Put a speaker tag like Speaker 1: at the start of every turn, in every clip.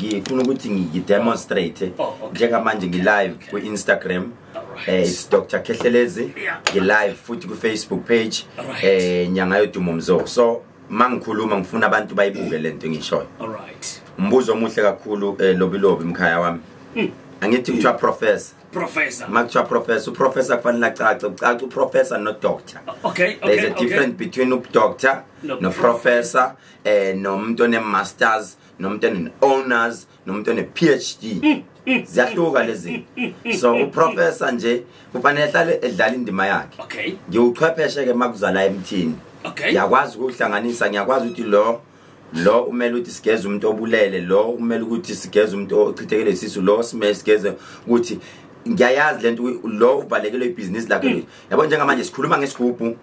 Speaker 1: Ngifuna ukuthi ngidemonstrate.
Speaker 2: Oh, okay.
Speaker 1: Njengamanje ngi-live ku-Instagram.
Speaker 2: Alright.
Speaker 1: It's Dr. Khehlelezi. Ngi-live futhi ku-Facebook page.
Speaker 2: Alright.
Speaker 1: Nyanga Yodumo Mzo. So mangikhuluma ngifuna abantu bayibuke lento engishoyo.
Speaker 2: All right.
Speaker 1: Umbuzo omuhle kakhulu, Lobi Lobi, mkhaya wami. Angithi kuthiwa professor.
Speaker 2: Professor.
Speaker 1: Makuthiwa professor, uprofessor kufanele acace, ucace uprofessor no doctor. There's a difference between udoctor
Speaker 2: No
Speaker 1: no professor, nomuntu one masters, nomuntu one honors, nomuntu one PhD. Ziyahluka lezi. So uprofessor nje kufanele ahlale edlala indima yakhe. Ngiwuchwepheshe ke makuzala emthini. Ngiyakwazi ukuhlanganisa, ngiyakwazi ukuthi lo umele ukuthi sigeze umuntu obulele, lo umele ukuthi sigeze umuntu ochithekele isisu, lo simele sigeze ukuthi ngiyayazi lento, lo uvalekelwe ibhizinisi lakhe lo. Yabo, njengamanje sikhuluma ngesigubhu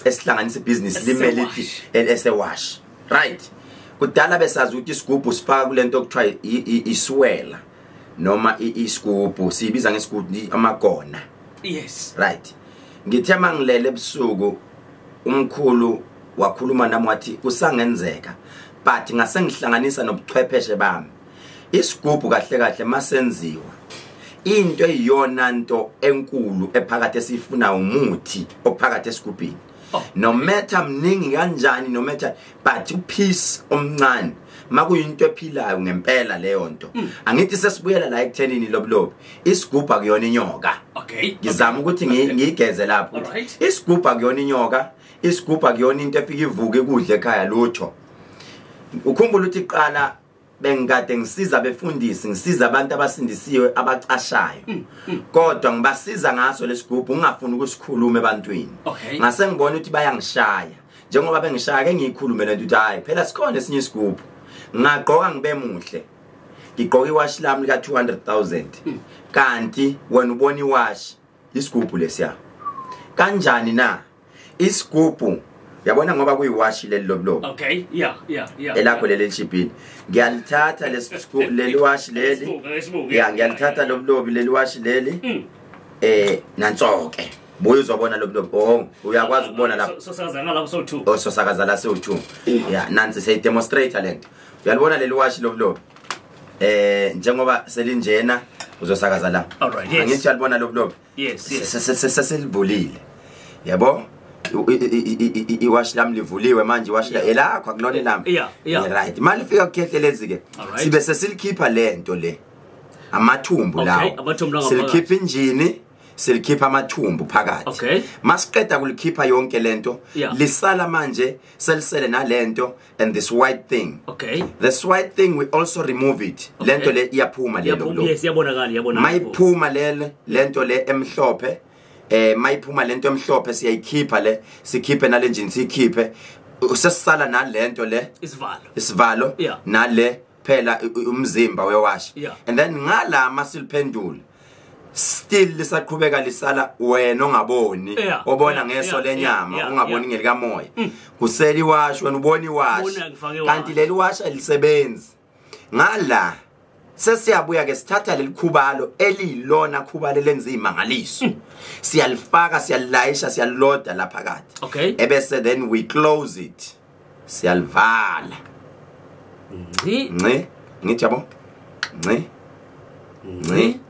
Speaker 1: esihlanganisa ibhizinisi limele lithi esewash. Right. Kudala besazi ukuthi isigubhu sifaka kulento okuthiwa iswela noma isigubhu siyibiza ngesigubhu amagona. Right. Ngithe mangilele ebusuku umkhulu wakhuluma nami wathi kusangenzeka, but ngase ngihlanganisa nobuchwepheshe bami. Isigubhu kahle kahle masenziwa into eyiyona nto enkulu ephakathi esifuna umuthi ophakathi esigubhini. No matter mningi kanjani, no matter, but upeace omncane makuyinto ephilayo ngempela leyo nto. Angithi sesibuyela la ekuthenini Lobi Lobi, isigubhu akuyona inyoka. Ngizama ukuthi ngiyigeze lapho ukuthi isigubhu akuyona inyoka, isigubhu akuyona into efika ivuke kudle ekhaya lutho. Ukhumbula ukuthi qala bengikade ngisiza befundisi, ngisiza abantu abasindisiwe abacashayo. Kodwa ngibasiza ngaso lesigubhu ungafuni ukusikhuluma ebantwini. Ngase ngibona ukuthi bayangishaya. Njengoba bengishaya ke ngiyikhulume lento ukuthi hayi phela sikhona esinye isigubhu. Ngagqoka ngibe muhle. Ngigqoka iwashi lami lika 200,000. Kanti wena ubona iwashi isigubhu lesiya. Kanjani na? Isigubhu yabona ngoba kuyiwashi leli Lobi Lobi.
Speaker 2: Okay, yeah.
Speaker 1: Elakho leli elishibhile. Ngiyalithatha lesi leli washi leli.
Speaker 2: Esibuka, esibuka.
Speaker 1: Yeah, ngiyalithatha Lobi Lobi leli washi leli. Nansoke. Buye uzobona Lobi Lobi. Oh, uyakwazi ukubona lapho.
Speaker 2: So sakaza ngalapho so 2.
Speaker 1: Oh, so sakaza la so 2. Yeah, nansi sey demonstrate lento. Uyalibona leli washi Lobi Lobi. Njengoba selinjena uzosakaza la.
Speaker 2: All right, yes.
Speaker 1: Angithi uyalibona Lobi Lobi.
Speaker 2: Yes.
Speaker 1: Sesilivulile. Yabo? Iwashi lami livuliwe manje, iwashi la elakho akulona lami.
Speaker 2: Yeah.
Speaker 1: Right. Malifika kuKhehlelezi ke.
Speaker 2: All right.
Speaker 1: Sibe sesilikhipha lento le. Amathumbu lawo.
Speaker 2: Amathumbu lawo
Speaker 1: Silikhipha injini, silikhipha amathumbu phakathi. Masiqeda kulikhipha yonke lento, lisala manje selisele nalento and this white thing. This white thing we also remove it. Lento le iyaphuma le
Speaker 2: Iyaphuma,
Speaker 1: lo.
Speaker 2: Yes, iyabonakala, iyabonakala.
Speaker 1: Mayiphuma lele lento le emhlophe. Mayiphuma lento emhlophe siyayikhipha le, sikhiphe nale engine siyikhiphe. Sesisala nalento le
Speaker 2: Isivalo.
Speaker 1: Isivalo nale phela umzimba wewashi. And then ngala masiliphendula still lisaqhubeka lisala wena ongaboni, obona ngeso lenyama, ungaboni ngelikamoya. Kusela iwashi wena ubona iwashi.
Speaker 2: Ubona ngifake iwashi.
Speaker 1: Kanti leli washi alisebenzi. Ngala sesiyabuya ke sithatha leli khubalo eliyilona khubalo elenza imangaliso. Siyalifaka, siyalilayisha, siyaloda lapha phakathi. Ebese then we close it. Siyalivala.
Speaker 2: Ngci.
Speaker 1: Ngci. Ngithi yabo? Ngci. Ngci.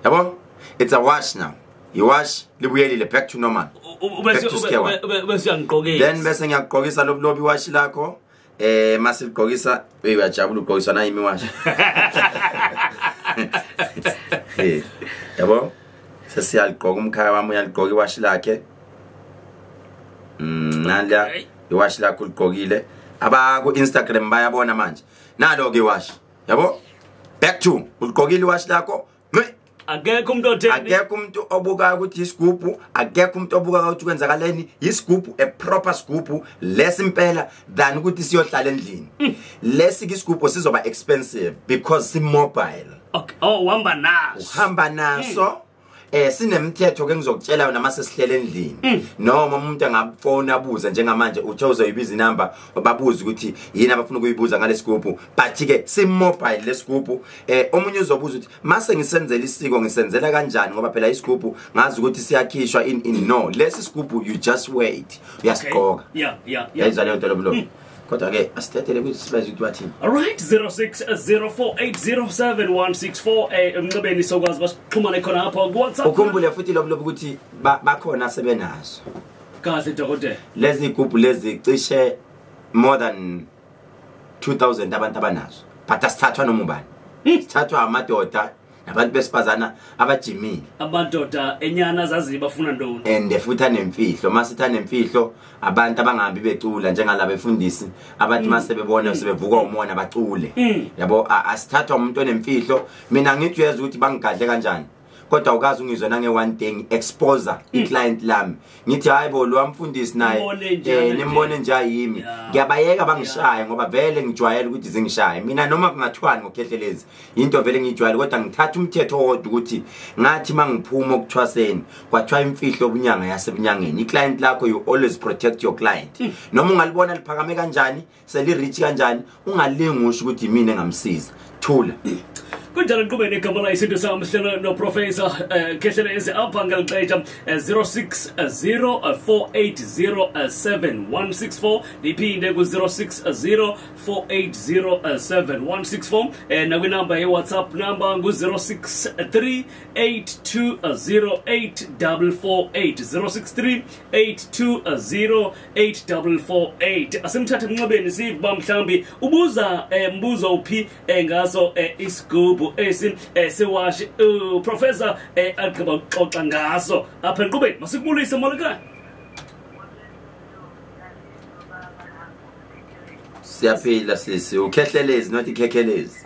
Speaker 1: Yabo? It's a wash now. Iwash libuyelile back to normal. Back to square one.
Speaker 2: Bese uyangigqokisa.
Speaker 1: Then bese ngiyakugqokisa Lobi Lobi iwashi lakho. Masiligqokisa, uyajabula ugqokiswa nayi imiwashi. Yabo? Sesiyaligqoka umkhaya wami uyaligqoka iwashi lakhe. Nala iwashi lakho uligqokile. Aba ku Instagram bayabona manje. Nalo ke iwashi. Yabo? Back to uligqokile iwashi lakho.
Speaker 2: Akekho umuntu otheni.
Speaker 1: Akekho umuntu obukayo ukuthi isigubhu, akekho umuntu obukayo ukuthi kwenzakaleni, isigubhu a proper sigubhu lesimpela than ukuthi siyohlala endlini. Lesi ke isigubhu sizoba expensive because si mobile.
Speaker 2: Okay. Oh, uhamba naso.
Speaker 1: Uhamba naso. Sinemithetho ke ngizokutshela yona mase sihlele endlini. Noma umuntu angafona abuze njengamanje uthe uzoyibiza inamba babuze ukuthi yini abafuna ukuyibuza ngalesigubhu, but ke si mobile lesigubhu. Omunye uzobuza ukuthi mase ngisenzela isiko ngisenzela kanjani ngoba phela isigubhu ngazi ukuthi siyakhishwa in no lesi sigubhu you just wait uyasigqoka.
Speaker 2: Yeah.
Speaker 1: Yayizwa leyo nto Lobi Lobi. Kodwa ke asithathele ukuthi sibazi ukuthi bathini.
Speaker 2: Alright, 0604807164 emnxebeni sokwazi basixhumane khona apha ku WhatsApp.
Speaker 1: Ukhumbule futhi lobo ukuthi bakhona sebenazo.
Speaker 2: Kahle dokotela.
Speaker 1: Lezi igubhu lezi cishe more than 2000 abantu abanazo. But asithathwa noma ubani. Sithathwa amadoda nabantu besifazana abajimile.
Speaker 2: Amadoda enyana zazi bafuna ntoni.
Speaker 1: And futhi anemfihlo, masitha nemfihlo abantu abangahambi becula njengalabo befundisi abathi masebebona sebevuka umona bacule. Yabo, asithathwa umuntu onemfihlo. Mina ngithi uyazi ukuthi bangigadle kanjani. Kodwa ukazi ungizwe nange one thing exposer i-client lami. Ngithi hayibo lo wamfundisi naye nimbone nje yimi. Ngiyabayeka bangishaya ngoba vele ngijwayele ukuthi zingishaye. Mina noma kungathiwani ngokhehlelezi into vele ngijwayele, kodwa ngithatha umthetho owodwa ukuthi ngathi mangiphuma okuthwaseni kwathiwa imfihlo obunyanga yasebunyangeni. I-client lakho, you always protect your client. Noma ungalibona liphakame kanjani, seli rich kanjani, ungalingi usho ukuthi mina engamsiza. Thula.
Speaker 2: Kunjalo nqubeni igama la isinto sami sihlelo no Professor Khehlelezi apha ngelixesha 0604807164 niphinde ku 0604807164 nakwinamba ye WhatsApp number ngu 0638208448 0638208448. Asimthathe emnxebeni sive ba mhlambi ubuza mbuzo uphi ngaso isigubhu esi sewashi Professor agqiba ukuxoxa ngaso apha enqubeni. Masikubulise molekane.
Speaker 1: Siyaphila sisi, uKhehlelezi not ikhekhelezi.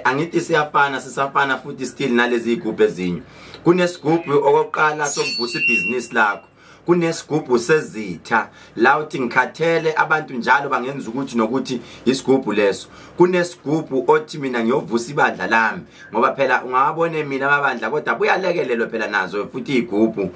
Speaker 1: Angithi siyafana, sisafana futhi still nalezi igubhu ezinye. Kunesigubhu okokuqala sokuvusa ibhizinisi lakho. Kunesigubhu sezitha la uthi ngikhathele abantu njalo bangenza ukuthi nokuthi isigubhu leso. Kunesigubhu othi mina ngiyovusa ibandla lami, ngoba phela ungawabone mina amabandla kodwa buyalekelelwa phela nazo futhi igubhu.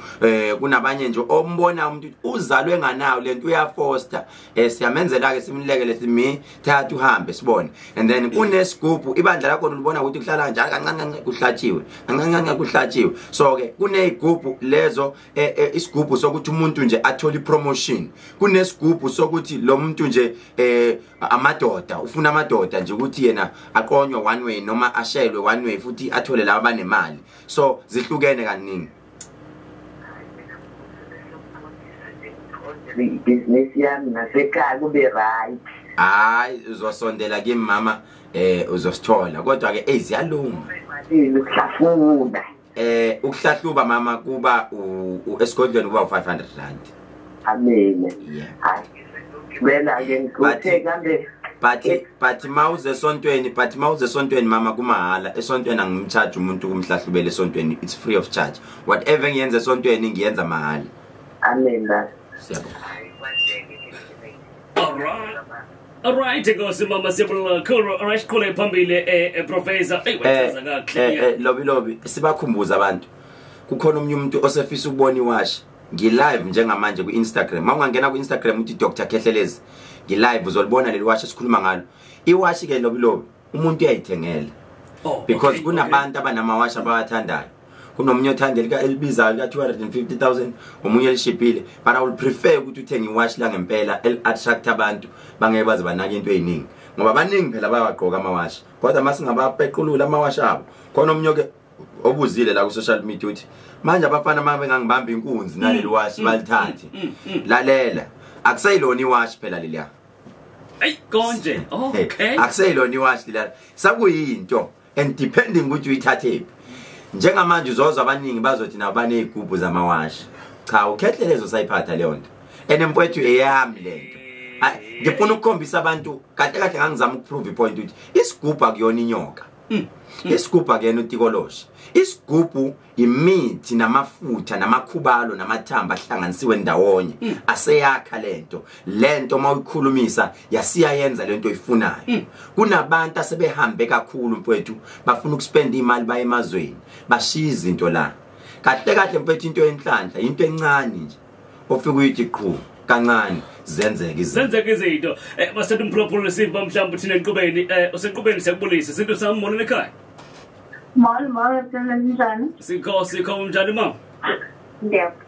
Speaker 1: Kunabanye nje ombona umuntu uzalwe nganawo lento uyafoster, siyamenzela ke simlekele simi thatha uhambe sibone. And then kunesigubhu ibandla lakho ulibona ukuthi kuhlala kanjani, kancane kuhlatshiwe, kancane kuhlatshiwe. So ke kunezigubhu lezo, isigubhu sokuthi umuntu nje athole promotion. Kunesigubhu sokuthi lo muntu nje amadoda, ufuna amadoda nje ukuthi yena aqonywe one way noma ashelwe one way futhi athole laba abanemali. So zihlukene kaningi.
Speaker 3: Business yami nasekhaya kube right.
Speaker 1: Hayi uzosondela kimi mama, uzosithola. Kodwa ke eziyalunga.
Speaker 3: Ukuhlafuna.
Speaker 1: Ukuhlahluba mama kuba esigodlweni kuba 500 rand.
Speaker 3: Amen. Hayi. Bela ke ngikuthe kambe
Speaker 1: but mawuze esontweni, but mawuze esontweni mama kumahala. Esontweni angimcharge umuntu kumhlahlubela esontweni, it's free of charge. Whatever ngiyenza esontweni ngiyenza mahala.
Speaker 3: Amen.
Speaker 1: Siyabonga.
Speaker 2: Alright. Alright, inkosi mama siyabonga kakhulu. Alright, siqhule phambili Professor. Ey wachaza kahle.
Speaker 1: Lobi sibakhumbuza abantu. Kukhona omunye umuntu osefisa ukubona iwashi. Ngi-live njengamanje ku-Instagram. Mawungangena ku-Instagram uthi Dr Khehlelezi, ngi-live uzolibona leli washi esikhuluma ngalo. Iwashi ke lobi umuntu uyayithengela. Because kunabantu abanamawashi abayathandayo. Kunomunye othanda elibizayo lika 250,000, omunye elishibhile. But I will prefer ukuthi uthenge iwashi la ngempela eli-attract abantu bangeke baze banake into eziningi. Ngoba baningi phela bayawagqoka amawashi. Kodwa masingabapequlula amawashi abo. Khona omunye ke obuzile la ku social media uthi manje abafana manje bengangibamba inkunzi naleli washi balithathe. Lalela, akuseyilona iwashi phela leliya.
Speaker 2: Ey konje. Okay.
Speaker 1: Akuseyilona iwashi leliya. Sakuyinto and depending ukuthi uyithathephi. Njengamanje uzozwa abaningi bazothi nabo banezigubhu zamawashi. Cha, uKhehlelezi usayiphatha leyo nto. And mfowethu eyami lento. Ngifuna ukukhombisa abantu kahle kahle ngangizama ukuprove ipoint ukuthi isigubhu akuyona inyoka. Isigubhu akuyena utikoloshe. Isigubhu imithi namafutha namakhubalo namathamba ahlanganisiwe ndawonye aseyakha lento. Lento mawuyikhulumisa yasiyayenza lento oyifunayo. Kunabantu asebehambe kakhulu mfowethu bafuna ukuspend imali baye emazweni bashiya izinto la. Kahle kahle mfowethu into yenhlanhla into encane nje ofika uyithi qhu kancane zenzeke izinto.
Speaker 2: Zenzeke izinto. Masithathe umphulaphula siva mhlawumbe thina enqubeni usenqubeni siyakubulisa. Isinto sami mona ekhaya.
Speaker 4: Molo molo njani?
Speaker 2: Sikho unjani mama?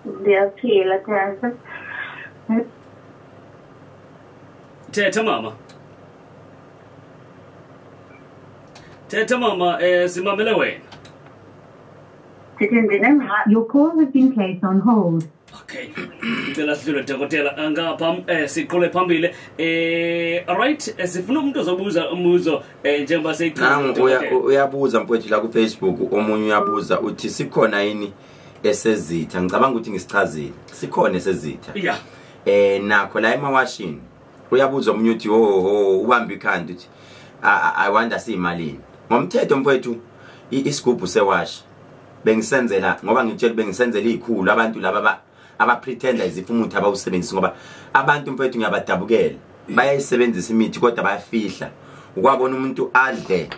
Speaker 4: Ndiyaphila tata.
Speaker 2: Thetha mama. Thetha mama, simamele wena.
Speaker 5: Your call has been placed on hold.
Speaker 2: Okay. Ngicela sidlule dokotela ngapha siqhule phambili. Alright, sifuna umuntu ozobuza umbuzo njengoba seyichaza.
Speaker 1: Uyabuza mfowethu la ku Facebook, omunye uyabuza uthi sikhona yini esezitha? Ngicabanga ukuthi ngisichazile. Sikhona esezitha.
Speaker 2: Yeah.
Speaker 1: Nakho la emawashini. Uyabuza omunye uthi ho ubamba ikhanda uthi I wonder siyimalini. Ngomthetho mfowethu isigubhu sewashi bengisenzela ngoba ngitshela bengisenzela izikhulu abantu laba aba-pretender izifo umuthi abawusebenzisi ngoba abantu mfowethu ngiyabadabukela bayayisebenzisa imithi kodwa bayafihla. Ukwabona umuntu adle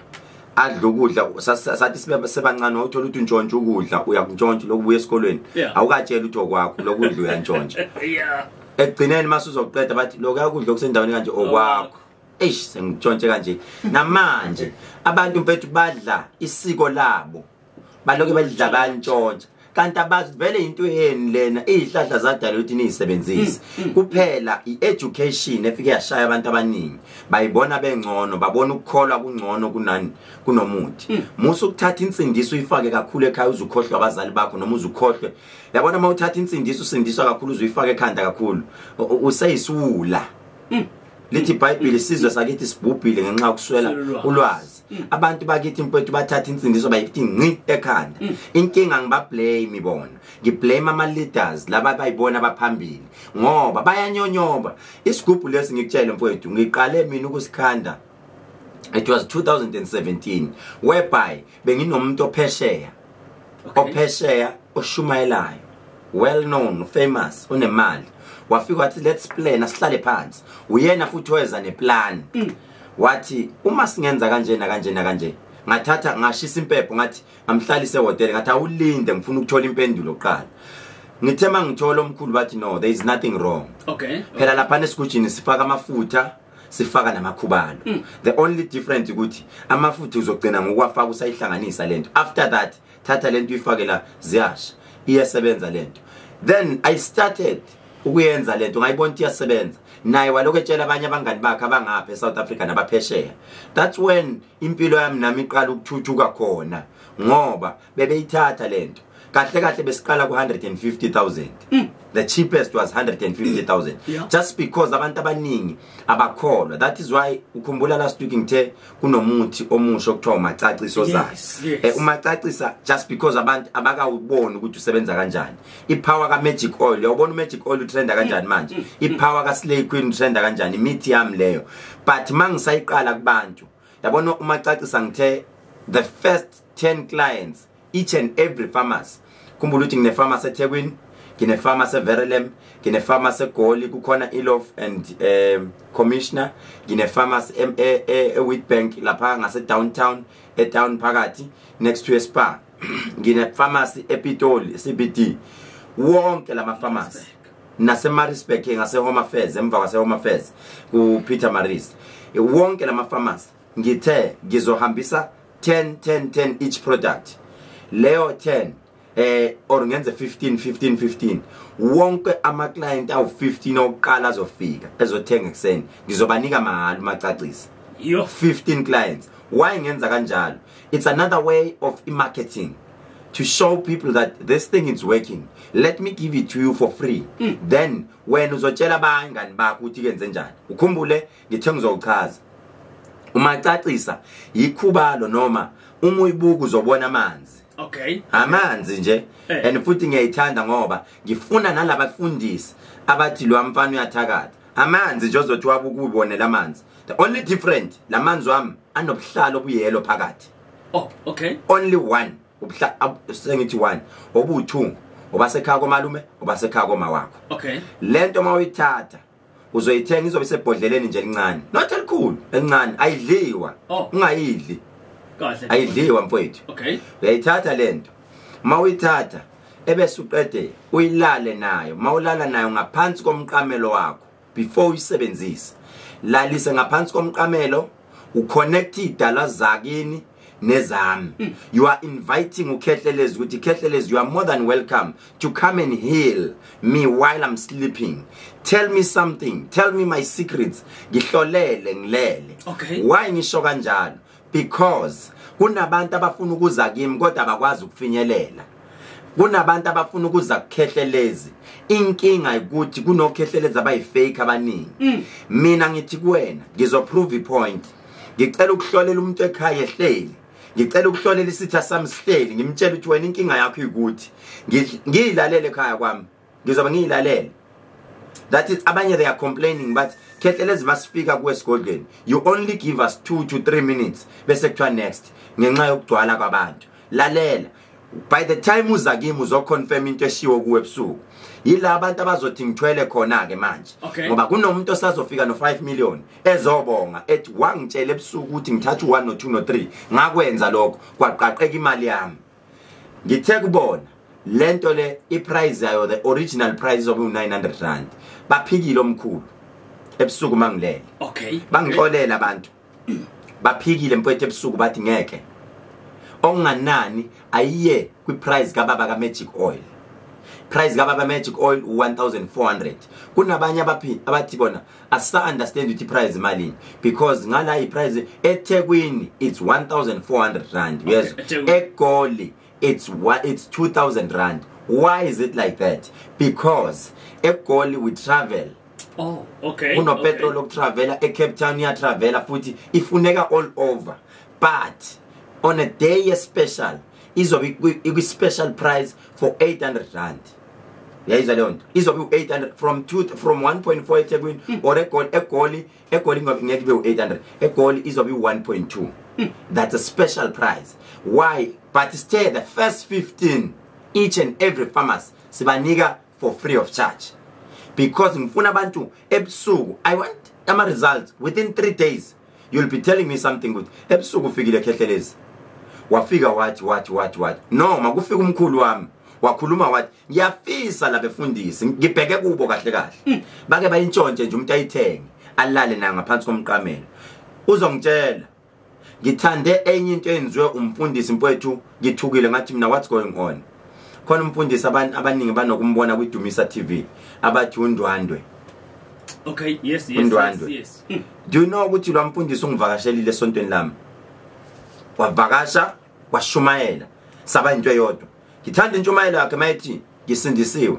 Speaker 1: ukudla sathi sibe sebancane uthola ukuthi untshontsha ukudla, uyakuntshontsha lokubuya esikolweni, awukatshela ukuthi okwakho lokudla uyantshontsha. Ekugcineni mase uzoqeda bathi lokho ukudla okusendaweni kanje okwakho. Eish, sengitshontshe kanje. Namanje abantu mfethu badla isiko labo, balokhu badla bayantshontsha, kanti abazi vele into yeni lena. Izihlahla zadala ukuthi niyisebenzise kuphela. I-education efike yashaya abantu abaningi, bayibona bengcono, babona ukukholwa kungcono kunani kunomuthi. Musa ukuthatha insindiso uyifake kakhulu ekhaya uzukhohlwa abazali bakho noma uzukhohlwe. Yabona uma uthatha insindiso usindiswa kakhulu uzuyifaka ekhanda kakhulu, useyisiwula. Lithi iBhayibheli isizwe sakithi sibhubhile ngenxa yokuswela ulwazi. Abantu bakithi mfowethu bathatha insindiso bayithi ngci ekhanda. Inkinga ngibablame bona, ngiblame ama leaders laba bayibona abaphambili ngoba bayanyonyoba. Isigubhu lesi ngikutshele mfowethu, ngiqale mina ukusikhanda it was 2017 whereby benginomuntu ophesheya ophesheya oshumayelayo, well known, famous, unemali. Wafika wathi let's plan, asihlale phansi. Uyena futhi weza neplan, wathi uma singenza kanje na kanje na kanje. Ngathatha ngashisa impepho, ngathi ngamhlalisa ehotel, ngathi awulinde ngifuna ukuthola impendulo kuqala. Ngithe mangithola omkhulu bathi no, there is nothing wrong. Phela lapha esigujini sifaka amafutha, sifaka namakhubalo. The only difference ukuthi amafutha uzogcina ngokuwafaka usayihlanganisa lento. After that thatha lento uyifake la, ziyasha, iyasebenza lento. Then I started ukuyenza lento, ngayibona ukuthi iyasebenza. Naye walokhu etshela abanye abangani bakhe abangapha eSouth Africa nabaphesheya. That's when impilo yami nami iqala ukuthuthuka khona ngoba bebeyithatha lento. Kahle kahle besiqala ku-150,000. The cheapest was 150,000. Just because abantu abaningi abakholwa. That is why ukhumbula last week ngithe kunomuthi omusha okuthiwa umacaciso zayo. Umacacisa just because abantu abakawuboni ukuthi usebenza kanjani. Ipower ka magic oil, uyawubona umagic oil utrenda kanjani manje. Ipower ka Slay Queen utrenda kanjani, imithi yami leyo. But mangisayiqala kubantu, yabona umacacisa ngithe the first 10 clients each and every pharmacy. Khumbula ukuthi ngine pharmacy eThekwini, ngine pharmacy eVerelem, ngine pharmacy eGoli, kukhona Ilof and Commissioner, ngine pharmacy eWitbank lapha ngase downtown, etown phakathi next to a spa. Ngine pharmacy ePitoli CBD. Wonke lama pharmacy nase Maritzburg ngase Home Affairs, emva kwase Home Affairs ku Peter Maris. Wonke lama pharmacy ngithe ngizohambisa 10 10 10 each product. Leyo 10 or ngenze 15 15 15, wonke ama client awu 15 oqala azofika ezothenga ekseni ngizobanika mahhala umacacisa. 15 clients. Why ngenza kanjalo? It's another way of marketing to show people that this thing is working. Let me give it to you for free. Then when uzotshela abangani bakho ukuthi kenze njani, ukhumbule ngithe ngizochaza umacacisa yikhubalo noma uma uyibuka uzobona amanzi. Amanzi nje. And futhi ngiyayithanda ngoba ngifuna nalabafundisi abathi lo mfana uyathakatha. Amanzi nje ozothi wabuka ubone lamanzi. The only different lamanzi wami anobuhlalo obuyelo phakathi.
Speaker 2: Oh, okay.
Speaker 1: Only one. Sengithi one obu2 obasekhaya komalume, obasekhaya komawakho. Lento mawuyithatha uzoyithenga izobe isebhodleleni nje elincane, not elikhulu, elincane, ayidliwa. Ungayidli.
Speaker 2: Kahle.
Speaker 1: Ayidliwa mfowethu. Uyayithatha lento, mawuyithatha ebese uqede uyilale nayo. Mawulala nayo ngaphansi komqamelo wakho before uyisebenzise, lalise ngaphansi komqamelo, uconnect idala zakini Nezami. You are inviting uKhehlelezi ukuthi Khehlelezi, you are more than welcome to come and heal me while I'm sleeping. Tell me something, tell me my secrets, ngihlolele ngilele.
Speaker 2: Okay.
Speaker 1: Why ngisho kanjalo? Because kunabantu abafuna ukuza kimi kodwa abakwazi ukufinyelela. Kunabantu abafuna ukuza kuKhehlelezi. Inkinga ukuthi kunoKhehlelezi abayifake abaningi. Mina ngithi kuwena ngizoprove ipoint. Ngicela ukuhlolela umuntu ekhaya ehleli. Ngicela ukuhlolela isitha sami sihleli, ngimtshela ukuthi wena inkinga yakho ukuthi ngiyilalele ekhaya kwami. Ngizoba ngiyilalele. That is, abanye they are complaining, but Khehlelezi masifika kuwe esigodlweni, you only give us 2 to 3 minutes bese kuthiwa next ngenxa yokugcwala kwabantu. Lalela, by the time uza kimi uzoconfirm into eshiwo kuwe ebusuku. Yila abantu abazothi ngithwele khona ke manje.
Speaker 2: Okay.
Speaker 1: Ngoba kunomuntu osazofika no 5 million ezobonga ethi wangitshela ebusuku ukuthi ngithatha u1 no2 no3, ngakwenza lokho kwaqaqeka imali yami. Ngithe kubona lento le iprice yayo, the original price izobe u900 rand. Baphikile omkhulu ebusuku mangilele.
Speaker 2: Okay.
Speaker 1: Bangixolela abantu. Baphikile mfowethu ebusuku bathi ngeke. Onganani ayiye kwiprice kababa ka Magic Oil. Price kababa Magic Oil 1400. Kunabanye abaphi abathi bona asa understand ukuthi price imalini, because ngala iprice eThekwini it's 1400 rand. Yes. eGoli it's 2000 rand. Why is it like that? Because eGoli we travel.
Speaker 2: Oh, okay.
Speaker 1: Kuno petrol okutravela eCape Town, iyatravela futhi ifuneka all over. But on a day special izobe ikwi special price for 800 rand. Yayizwa leyo nto. Izobe u800 from 1.4 eThekwini or eGoli ngeke ibe u800. eGoli izobe u1.2. That's a special price. Why? But stay the first 15 each and every pharmacy sibanika for free of charge. Because ngifuna abantu ebusuku, I want ama results within 3 days. You'll be telling me something good. Ebusuku ufikile Khehlelezi. Wafika wathi wathi wathi wathi. No, makufika umkhulu wami. Wakhuluma wathi ngiyafisa labefundisi ngibheke kubo kahle kahle. Bake bayintshontshe nje umuntu ayithenge alale nayo ngaphansi komqamelo. Uzongitshela ngithande enye into enziwe umfundisi mfowethu, ngithukile ngathi mina what's going on. Khona umfundisi abaningi banokumbona kwiDumisa TV abathi uNdwandwe.
Speaker 2: Okay, yes yes yes, yes.
Speaker 1: Do you know ukuthi lo mfundisi ungivakashelile esontweni lami? Wavakasha washumayela saba into eyodwa. Ngithanda intshumayelo yakhe mayithi ngisindisiwe,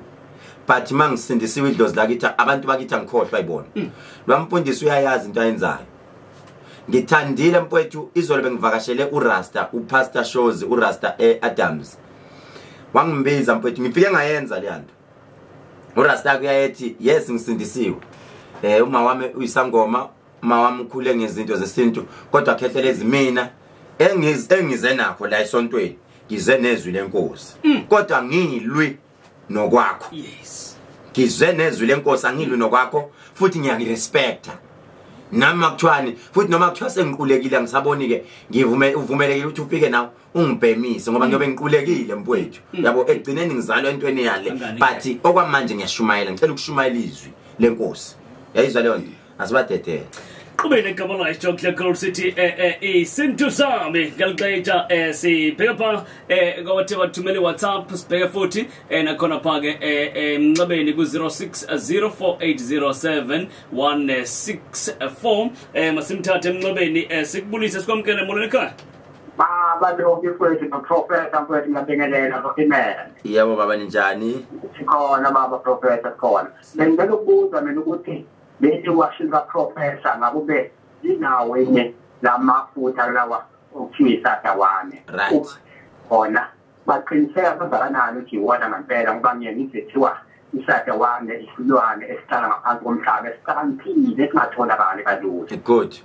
Speaker 1: but mangisindisiwe idlozi lakithi abantu bakithi angikhohlwa ayibona. Lo mfundisi uyayazi into ayenzayo. Ngithandile mfowethu, izolo bengivakashele uRasta, uPastor Shozi, uRasta eAdams. Wangibiza mfowethu, ngifike ngayenza le nto. uRasta kuyayethi yes ngisindisiwe. Uma wami uyisangoma, uma wami ukhule ngezinto zesintu, kodwa Khehlelezi mina engize nakho la esontweni, ngize nezwi lenkosi. Kodwa ngilwi nokwakho.
Speaker 2: Yes.
Speaker 1: Ngize nezwi lenkosi, angilwi nokwakho futhi ngiyangirespecta. Nami makuthiwani futhi noma kuthiwa sengiqulekile angisaboni ke, ngivume uvumelekile ukuthi ufike nawe ungibhemise ngoba ngiyobe ngiqulekile mfowethu. Yabo egcineni ngizalwa entweni yale, but okwamanje ngiyashumayela, ngicela ukushumayela izwi lenkosi. Yayizwa leyo nto, asibadedele.
Speaker 2: Qhubene igama la Chocolate Gold City isintu sami ngalixetsha sibheke pha kwabathe bathumele WhatsApp, sibheke futhi nakhona pha ke emnxebeni ku 0604807164. Masimthathe emnxebeni sikubulise sikwamkele molweni ekhaya.
Speaker 3: Baba lonke mfowethu noProfessor mfowethu ngiyabingelela ngokuthimela.
Speaker 1: Yebo baba, ninjani?
Speaker 3: Sikhona baba Professor, sikhona. Bengicela ukubuza mina ukuthi lethi washinga Professor ngakube inawo enye lamafutha lawa okuthisa dawane.
Speaker 1: Right.
Speaker 3: Khona baqiniseka kangakanani ukuthi iwona ngempela, ngoba ngiye ngizithiwa isadawane isilwane esihlala ngaphansi komhlaba esihlakaniphile esingatholakali kalula.
Speaker 1: Good.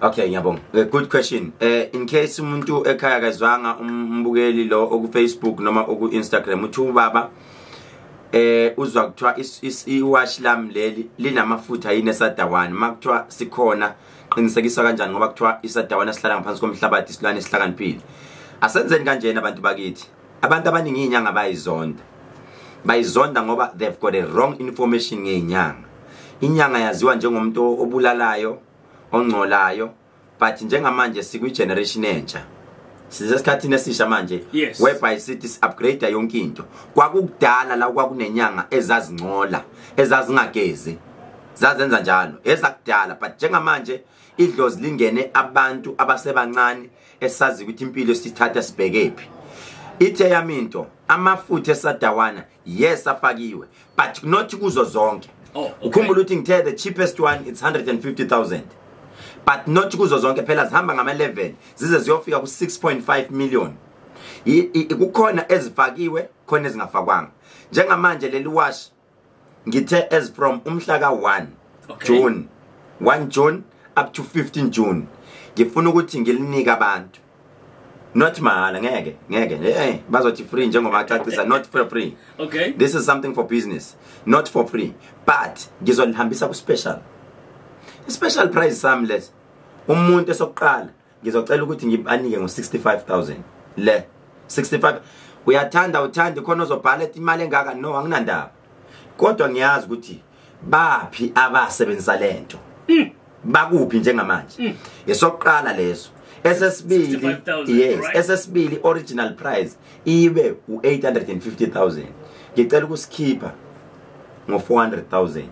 Speaker 1: Okay, ngiyabonga. Good question. In case umuntu ekhaya kazwanga umbukeli lo oku Facebook noma oku Instagram uthi ubaba uzwa kuthiwa iwashi lami leli linamafutha yini esadawane, makuthiwa sikhona qinisekisa kanjani ngoba kuthiwa isadawane sihlala ngaphansi komhlabathi isilwane esihlakaniphile. Asenzeni kanjena abantu bakithi. Abantu abaningi inyanga bayizonda. Bayizonda ngoba they've got a wrong information ngenyanga. Inyanga yaziwa njengomuntu obulalayo, ongcolayo, but njengamanje sikwi generation entsha. Sisesikhathini esisha manje,
Speaker 2: Yes.
Speaker 1: whereby sithi si-upgrade yonke into. Kwakukudala la kwakunenyanga ezazingcola, ezazingagezi, zazenza njalo ezakudala, but njengamanje idlozi lingene abantu abasebancane esazi ukuthi impilo sithatha sibhekephi. Ithe yami into, amafutha esadawana, yes, afakiwe, but not kuzo zonke.
Speaker 2: Oh, okay.
Speaker 1: Ukhumbula ukuthi ngithe the cheapest one, it's 150,000, but not kuzo zonke phela, zihamba ngama level zize ziyofika ku 6.5 million. Kukhona ezifakiwe, khona ezingafakwanga. Njengamanje leli wash ngithe as from umhla ka 1 June, 1 June up to 15 June, ngifuna ukuthi ngilinika abantu, not mahala. Ngeke, ngeke, bazothi free njengoba acacisa, not for free. This is something for business, not for free, but ngizolihambisa ku special, special price sami lesi. Umuntu esokuqala ngizocela ukuthi ngibanike ngo 65,000 le 65. Uyathanda uthanda, khona ozobhala ethi imali engaka, no, anginandaba, kodwa ngiyazi ukuthi baphi abasebenzisa lento, bakuphi njengamanje. Esokuqala leso. Esesibili,
Speaker 2: 65,000,
Speaker 1: yes,
Speaker 2: right?
Speaker 1: esesibili, original price ibe u850000, ngicela ukusikhipha ngo 400,000.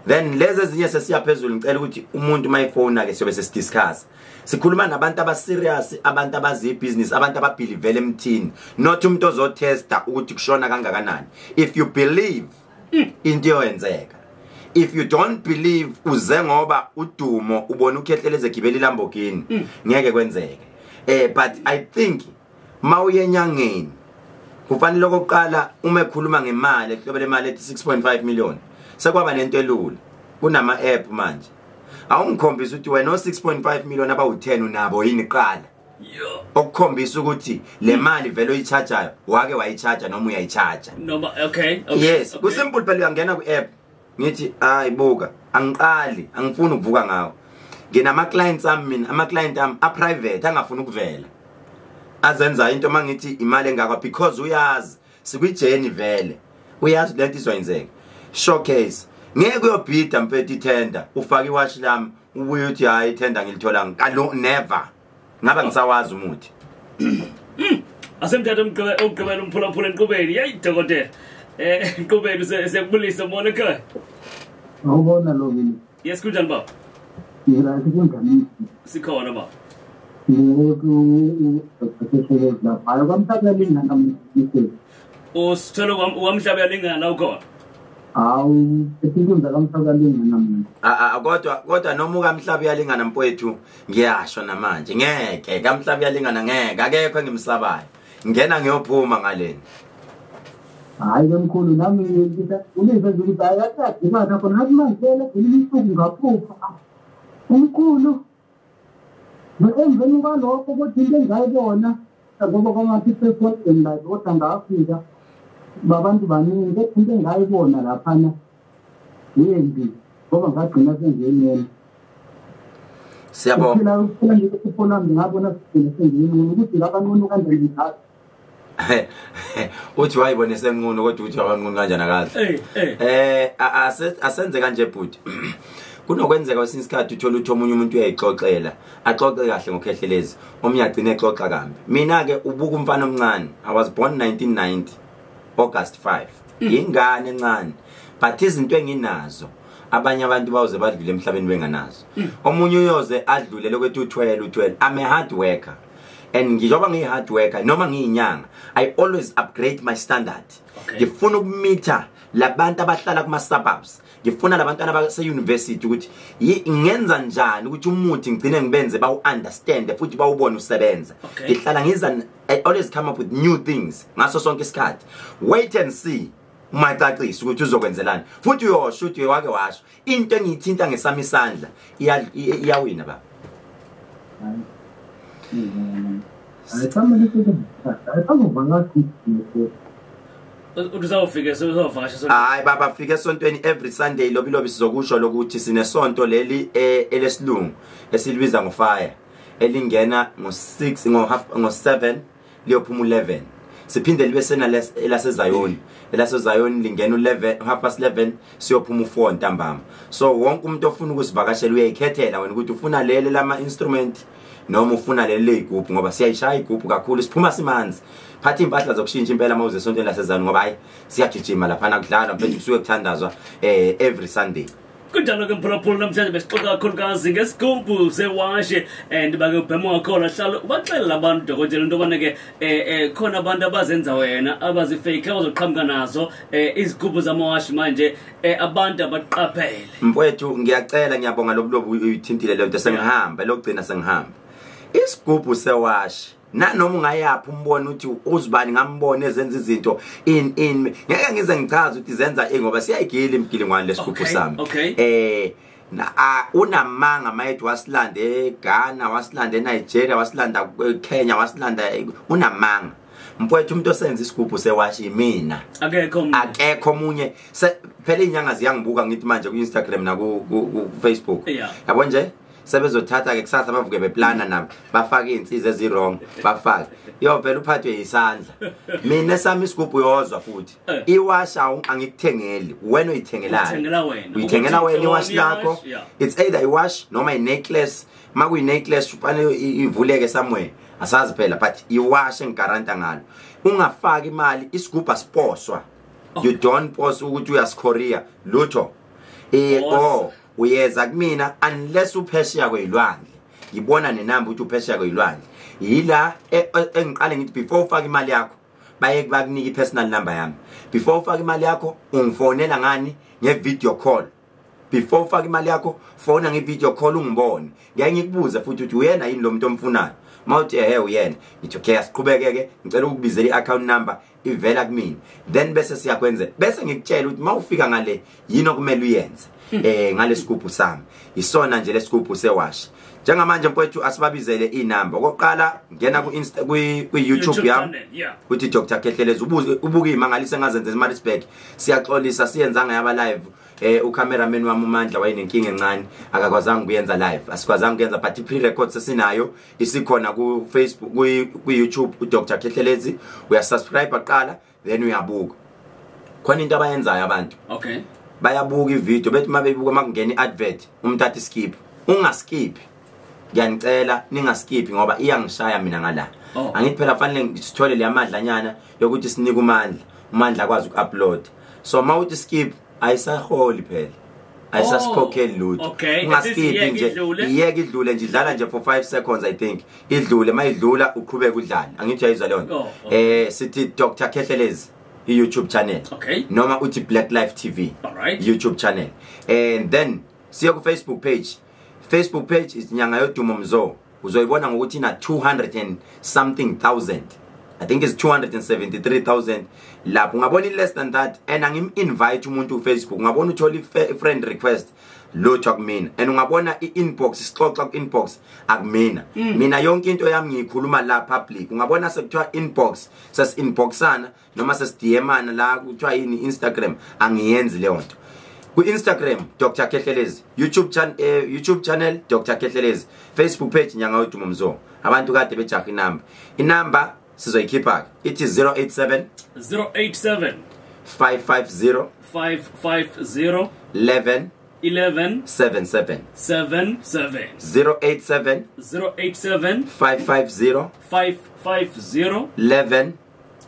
Speaker 1: Then lezi ezinye sesiya phezulu. Ngicela ukuthi umuntu mayifona ke siyobe sesidiscuss, sikhuluma nabantu aba serious, abantu abazi business, abantu ababelieve emthini, not umuntu ozotesta ukuthi kushona kangakanani. If you believe, into yoyenzeka. If you don't believe, uze ngoba udumo, ubona uKhehlelezi egibela iLamborghini, ngeke kwenzeke. But I think mawuye enyangeni kufanele okokuqala uma ekhuluma ngemali, ehlobele imali ethi 6.5 million, sekwaba nento elula, kunama app manje. Awungikhombisa ukuthi wena o 6.5 million abawu10 unabo yini qala,
Speaker 2: Yo.
Speaker 1: okukhombisa ukuthi le mali vele oyichargeayo wake wayicharge noma uyayicharge.
Speaker 2: Noma okay.
Speaker 1: Yes, kusimple phela, uyangena ku-app, ngithi hayi buka, angiqali, angifuni ukuvuka ngawo. Nginama clients ami mina, ama client ami a private angafuni ukuvela, azenza into mangithi imali engaka, because uyazi sikwi-journey vele, uyazi lento izoyenzeka. Showcase ngeke uyobhida mfethu ithenda, ufake iwashi lami, ubuye uthi hayi, ithenda ngilitholanga kalo, never ngaba ngisawazi umuthi.
Speaker 2: Asemthatha umgqibelo umphulaphula enqubeni. Yayi dokotela. Enqubeni siyakubulisa, mona ekhaya.
Speaker 3: Awubona lo mina.
Speaker 2: Yes, kunjani baba?
Speaker 3: Ngirathi, kunjani?
Speaker 2: Sikhona baba.
Speaker 3: Ngeke lapha. Hayi, kwamhlaba lingana mfethu.
Speaker 2: Usithole kwamhlaba yalingana la ukhona.
Speaker 3: Hawu, inkundla kamhlaba lingana mina.
Speaker 1: Ah, kodwa noma ukamhlaba uyalingana mfowethu, ngiyasho namanje, ngeke kamhlaba uyalingana, ngeke, akekho engimsabayo, ngena ngiyophuma ngaleni.
Speaker 3: Hayi ke mkhulu, nami ngilizwe nje ukuthi hayi akadimana khona ngathi mangicela ngelinye usuku ngaphupha. Umkhulu. Emveni kwalokho kodwa into engayibona ngoba kwangathi isesontweni like kodwa ngafika babantu baningi, kodwa into engayibona laphana yembi ngoba ngagcina sengiyinqena.
Speaker 1: Siyabonga.
Speaker 3: Phela ukuphela nje iphupho lami ngabona sigcina sengiyinqena ukuthi ngabanqunu kanjani ngithatha.
Speaker 1: Uthi wayibone senqunu, kodwa uthi wabanqunu kanjani akazi.
Speaker 2: Eh eh.
Speaker 1: Asenze kanje bhuti. Kunokwenzeka kwesinye isikhathi uthola ukuthi omunye umuntu uyayixoxela, axoxe kahle ngoKhehlelezi, omunye agcine exoxa kambi. Mina ke ubuka umfana omncane, I was born 1990 August 5. Ingane encane, but izinto enginazo abanye abantu bawuze badlule emhlabeni benganazo. Omunye uyoze adlule lokwethi uthwele uthwele. I'm a hard worker. And njengoba ngiyi hard worker noma ngiyinyanga, I always upgrade my standard. Ngifuna ukumitha labantu abahlala kuma suburbs, ngifuna labantwana abase university ukuthi ngenza njani ukuthi umuthi ngigcine ngibenze bawu understand futhi bawubone usebenza. Ngihlala ngiza, I always come up with new things ngaso sonke isikhathi. Wait and see umacacisa ukuthi uzokwenzelani, futhi uyosho ukuthi wake washo into engiyithinta ngesami isandla iyawina baba.
Speaker 3: Ayisama.
Speaker 2: Uthi uzawufika, uzawuvakasha sonke.
Speaker 1: Hayi baba, fika esontweni every Sunday, lobi lobi sizokusho lokuthi sinesonto leli elesilungu esilibiza ngofire, elingena ngo6, ngo half ngo7, liyophuma u11. Siphinde libe sena elasezayoni. Elasezayoni lingena u11 11:30 siyophuma u4 ntambama. So wonke umuntu ofuna ukusivakashela uyayikhethela wena ukuthi ufuna lele lama instrument noma ufuna leli leyigubhu, ngoba siyayishaya igubhu kakhulu, siphuma simanzi. Phatha impahla zokushintsha impela mawuze esontweni lasezayoni, ngoba hayi siyagijima lapha nakudlala mfethu, kusuke kuthandazwa every Sunday.
Speaker 2: Kunjalo ke mphulaphula, namhlanje besixoxa kakhulukazi ngesigubhu sewashe and bake ubhema wakhona hlalo ubaxelela abantu dokotela into yobana ke khona abantu abazenza wena abazifake abazoqhamuka nazo izigubhu zamawashi manje, abantu abaqaphele.
Speaker 1: Mfowethu ngiyacela, ngiyabonga lobulobu uyithintile le nto, sengihamba lokugcina sengihamba. Isigubhu sewashi nanoma ungayaphi umbone uthi uzibani ngambone ezenza izinto in ngeke ngize ngichaze ukuthi zenza ngoba siyayigila imgilingwane lesigubhu sami. Unamanga mayethi wasilanda eGhana, wasilanda eNigeria, wasilanda eKenya, wasilanda, unamanga mfowethu. Umuntu osenza isigubhu sewashi mina, akekho omunye. Phela inyanga ziyangibuka ngithi manje ku Instagram na ku Facebook, yabo nje sebezothatha ke kusasa bavuke beplana nabo bafake izinsiza eziwrong, bafake yo phela uphathwe isandla. Mina sami isigubhu yozwa futhi iwasha angikuthengeli wena, uyithengelayo, uyithengela wena iwashi lakho. It's either iwash noma i-necklace. Makuyi necklace kufanele ivuleke somewhere, asazi phela, but iwash engigaranta ngalo. Ungafaki imali, isigubhu asiposwa. You don't post ukuthi uyasikhoria lutho. Uyeza kumina unless uphesheya kwezilwandle, ngibona nenamba ukuthi uphesheya kwezilwandle. Yila engiqale ngithi before ufake imali yakho baye bakunike i-personal number yami. Before ufake imali yakho ungifonela ngani? Nge-video call. Before ufake imali yakho fona nge-video call ungibone. Ngeke ngikubuze futhi ukuthi uyena yini lo muntu omfunayo. Mawuthi ehe uyena, ngithi okay asiqhubekeke, ngicela ukubizela i-account number ivela kumina, then bese siyakwenza, bese ngikutshela ukuthi mawufika ngale yini okumele uyenze ngalesigubhu sami. Isona nje lesigubhu sewashi. Njengamanje mfowethu asibabizele inamba. Okokuqala ngena ku Insta ku YouTube yami uthi Dr Khehlelezi, ubuke imangaliso engazenza eMaritzburg. Siyaxolisa siyenzanga yaba live. Ucameraman wami uMandla wayenenkinga encane, akakwazanga ukuyenza live, asikwazanga ukuyenza, but pre-record sesinayo isikhona ku Facebook, ku YouTube u Dr Khehlelezi. Uyasubscribe aqala then uyabuka. Khona into abayenzayo abantu,
Speaker 2: okay,
Speaker 1: bayabuka ivideo bethi mabeyibuka makungena iadvert umuntu athi skip. Ungaskip, ngiyanicela ningaskip ngoba iyangishaya mina ngala. Angithi phela fanele sithole le amadlanyana yokuthi sinike uMandla, uMandla akwazi ukuupload. So mawuthi skip ayisaholi phela, ayisasikhokheli lutho. Ungaskip nje, iyeke idlule nje, idlala nje for 5 seconds I think, idlule. Mayidlula uqhubeka udlale. Angithi uyayizwa leyo nto. Sithi Dr Khehlelezi i-YouTube channel, noma uthi Black Life TV YouTube channel, and then siya ku Facebook page. Facebook page is Nyanga Yodumo Mzo. Uzoyibona ngokuthi ina 200 and something thousand, I think it's 273,000 lapho. Ungabona less than that and angim invite umuntu ku Facebook, ungabona uthola friend request lutho akumina, and ungabona i-inbox sixoxa ku-inbox akumina. Mina yonke into yami ngiyikhuluma la public. Ungabona sekuthiwa inbox, sesi-inboxana noma sesi-DM-ana la kuthiwa yini Instagram, angiyenzi leyo nto. Ku-Instagram Dr Khehlelezi, YouTube channel Dr Khehlelezi, Facebook page Nyanga Yodumo Mzo. Abantu kade bejaha inamba, inamba sizoyikhipha ithi 087
Speaker 2: 087
Speaker 1: 550
Speaker 2: 550
Speaker 1: 11
Speaker 2: 11
Speaker 1: 77
Speaker 2: 77
Speaker 1: 087
Speaker 2: 087
Speaker 1: 550
Speaker 2: 550
Speaker 1: 11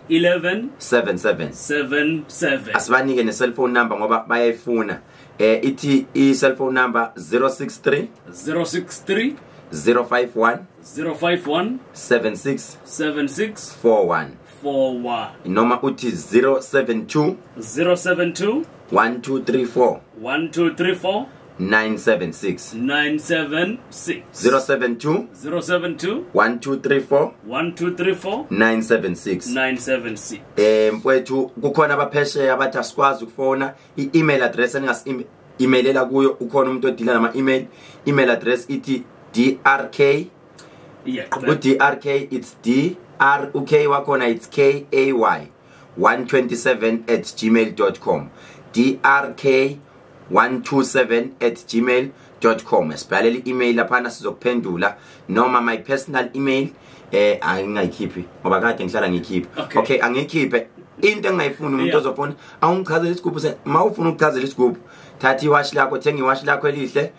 Speaker 2: 11
Speaker 1: 77
Speaker 2: 77.
Speaker 1: Asibanike ne cellphone number ngoba bayayifuna. Ithi i cellphone number 063
Speaker 2: 063
Speaker 1: 051
Speaker 2: 051
Speaker 1: 76
Speaker 2: 76
Speaker 1: 41
Speaker 2: 41,
Speaker 1: noma uthi 072
Speaker 2: 072
Speaker 1: 1234
Speaker 2: 1234
Speaker 1: 976
Speaker 2: 976
Speaker 1: 072
Speaker 2: 072
Speaker 1: 1234
Speaker 2: 1234
Speaker 1: 976
Speaker 2: 976.
Speaker 1: Mfowethu kukhona abaphesheya abathi asikwazi ukufona. I-email address eningasi-emailela kuyo, ukhona umuntu odila nama-email. Email address ithi drk, u-drk it's d r u k wakhona it's k a y 127@gmail.com, drk 127@gmail.com. Sibhalele i-email laphana sizokuphendula, noma my personal email angingayikhiphi ngoba kade ngihlala ngiyikhipha. Okay, angiyikhiphe. Into engingayifuni umuntu ozofona awungichazele isigubhu, mawufuna ukuchazela isigubhu thatha iwashi lakho, thenga iwashi lakho elihle.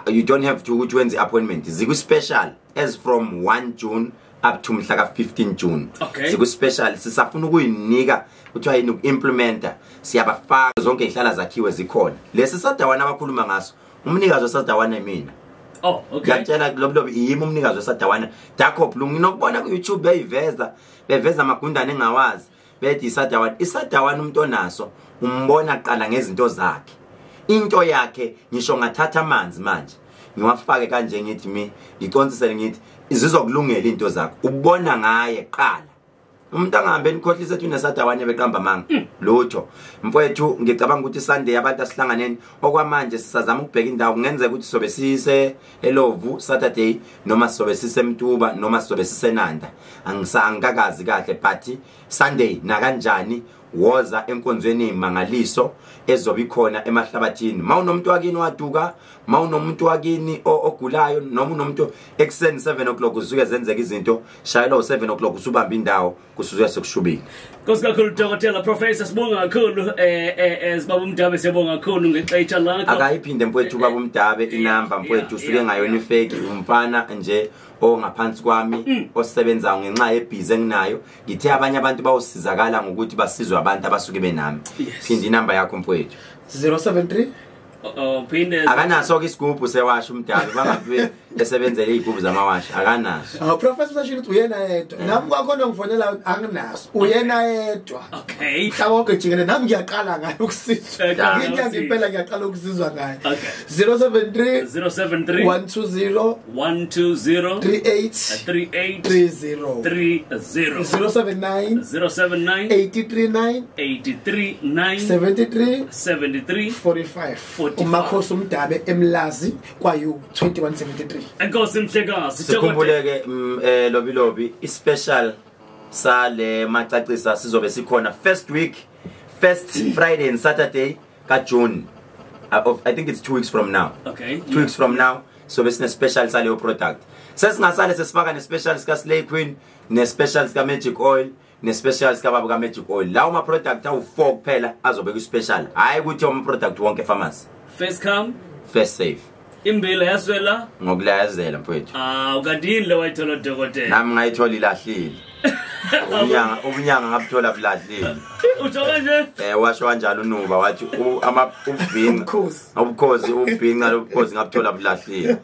Speaker 1: You don't have to ukuthi wenze appointment. Ziku special as from 1 June up to mhla ka 15 June. Ziku special, sisafuna ukuyinika kuthiwa yini, uku-implementa. Siyabafaka zonke izihlala zakhiwe zikhona. Lesi sadawana abakhuluma ngaso, umnikazi wesadawana mina.
Speaker 2: Oh, okay.
Speaker 1: Ngiyakutshela lobulobi yimi umnikazi wesadawana. Darko Blue nginokubona ku YouTube beyiveza, beveza amagundane engawazi. Bethi isadawana, isadawana umuntu onaso umbona qala ngezinto zakhe. Into yakhe ngisho ngathatha amanzi manje ngiwafake kanje ngithi mi ngiconsisele ngithi izizokulungela into zakho, ubona ngaye qala. Umuntu angahambe enikhohlisa ethi unesadawane beqamba manga lutho. Mfowethu ngicabanga ukuthi Sunday abantu asihlanganeni. Okwamanje sisazama ukubheka indawo, kungenzeka ukuthi sobe sise eLovu Saturday, noma sobe sise Mtuba, noma sobe sisenanda. Angikakazi kahle, but Sunday nakanjani woza enkonzweni imangaliso ezobe ikhona emahlabathini. Mawunomuntu wakini waduka, mawunomuntu wakini ogulayo, noma unomuntu ekuseni 7 o'clock usuke zenzeka izinto, shayela u7 o'clock usubamba indawo kusuke sekushubile.
Speaker 2: Nkosi kakhulu Dokotela Professor, sibonga kakhulu sibaba uMdabe, siyabonga kakhulu ngexesha lakho.
Speaker 1: Akayiphinde mfowethu baba uMdabe inamba mfowethu, usuke ngayona ifake, umfana nje ongaphansi kwami osebenzayo ngenxa yebhizi enginayo. Ngithe abanye abantu bawusizakala ngokuthi basizwe abantu abasuke benami. Phinda inamba yakho mfowethu.
Speaker 6: 073
Speaker 2: phinde.
Speaker 1: Akanaso ke isigubhu sewasha uMdabe, bangabe esebenzele izigubhu zamawashi, akanaso.
Speaker 6: Professor sashilo ukuthi uyena yedwa. Nami kwakhona ngifonela anginaso. Uyena yedwa.
Speaker 2: Okay.
Speaker 6: Mhlawumbe jikele nami ngiyaqala ngayo ukusizwa. Ngiyazi impela ngiyaqala ukusizwa ngayo. 073
Speaker 2: 073
Speaker 6: 120
Speaker 2: 120
Speaker 6: 38
Speaker 2: 38
Speaker 6: 30
Speaker 2: 30
Speaker 6: 079
Speaker 2: 079
Speaker 6: 839
Speaker 2: 839
Speaker 6: 73
Speaker 2: 73
Speaker 6: 45. Umakhosi uMdabe eMlazi kwayu 2173.
Speaker 2: Enkosi mhlekazi.
Speaker 1: Sikhumbuleke lobi lobi i-special sale macacisa sizobe sikhona first week, first Friday and Saturday ka June. I think it's 2 weeks from now.
Speaker 2: Okay.
Speaker 1: 2 weeks from now so besine special saleyo product. Sesingasale sesifaka ne special sika Slay Queen, ne special sika Magic Oil, ne special sika baba ka Magic Oil. Lawo ma product awu 4 kuphela azobe ku special. Hayi ukuthi ama product wonke pharmacy.
Speaker 2: First come,
Speaker 1: first save.
Speaker 2: Imbila yaswela
Speaker 1: ngokulayazela mfowethu.
Speaker 2: Ukadini le wayithola dokotela.
Speaker 1: Nami ngayithola ilahlile. Ubunyanga ngabuthola bulahlile.
Speaker 2: Utsho kanje?
Speaker 1: Washo kanjalo uNuba wathi ama ubhinqa. Ubukhosi ubhinqa lobukhosi ngabuthola bulahlile.